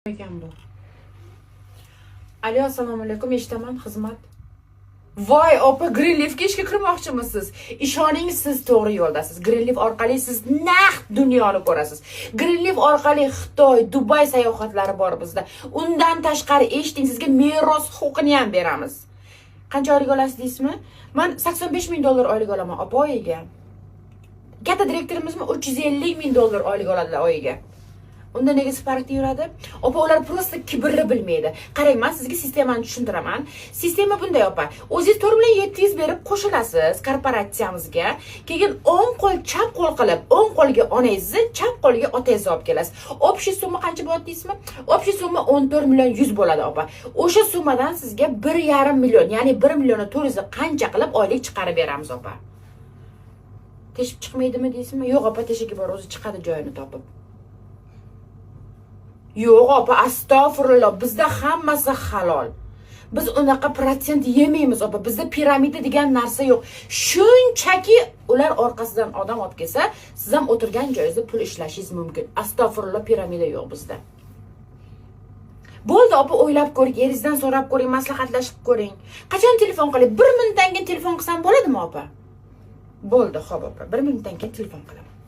Ekan bu. Alo, assalomu alaykum, eshitaman, xizmat. Voy opa, Greenleafga ishga kirmoqchimisiz? Ishoning, siz to'g'ri yo'ldasiz. Greenleaf orqali siz naq dunyoni ko'rasiz. Greenleaf orqali Xitoy, Dubay sayohatlari bor bizda. Undan tashqari, eshiting, sizga meros huquqini ham beramiz. Qancha oylik olasiz deysizmi? Man 85 ming dollar oylik olaman, opa, oyiga. Katta direktorimizmi 350 ming dollar oylik oladilar oyiga. Unda nega Sparkda yuradi? Opa, ular просто kibrni bilmaydi. Qarang, man sizga sistemani tushuntiraman. Sistema bunday, opa. O'zingiz 4 million 700 berib qo'shilasiz korporatsiyamizga. Keyin o'ng qo'l chap qo'l qilib, o'ng qo'lga onangizni, chap qo'lga otangizni olib kelasiz. Общий summa qancha bo'ladi deysizmi? Общий summa 14 million 100 bo'ladi, opa. O'sha summadan sizga 1,5 million, ya'ni 1 million 400 qancha qilib oylik chiqarib beramiz, opa. Teshib chiqmaydimi deysizmi? Yo'q, opa, teshigi bor, o'zi chiqadi joyini topib. Yo'q, opa, astag'firulloh, bizda hammasi halol. Biz unaqa protsent yemaymiz, opa. Bizda piramida degan narsa yo'q. Shunchaki ular orqasidan odam olib kelsa, siz ham o'tirgan joyingizda pul ishlashingiz mumkin. Astag'firulloh, piramida yo'q bizda. Bo'ldi, opa, o'ylab ko'ring, eringizdan so'rab ko'ring, maslahatlashib ko'ring. Qachon telefon qilay? Bir minutdan keyin telefon qilsam bo'ladimi, opa? Bo'ldi, xo'p, opa, bir minutdan keyin telefon qilaman.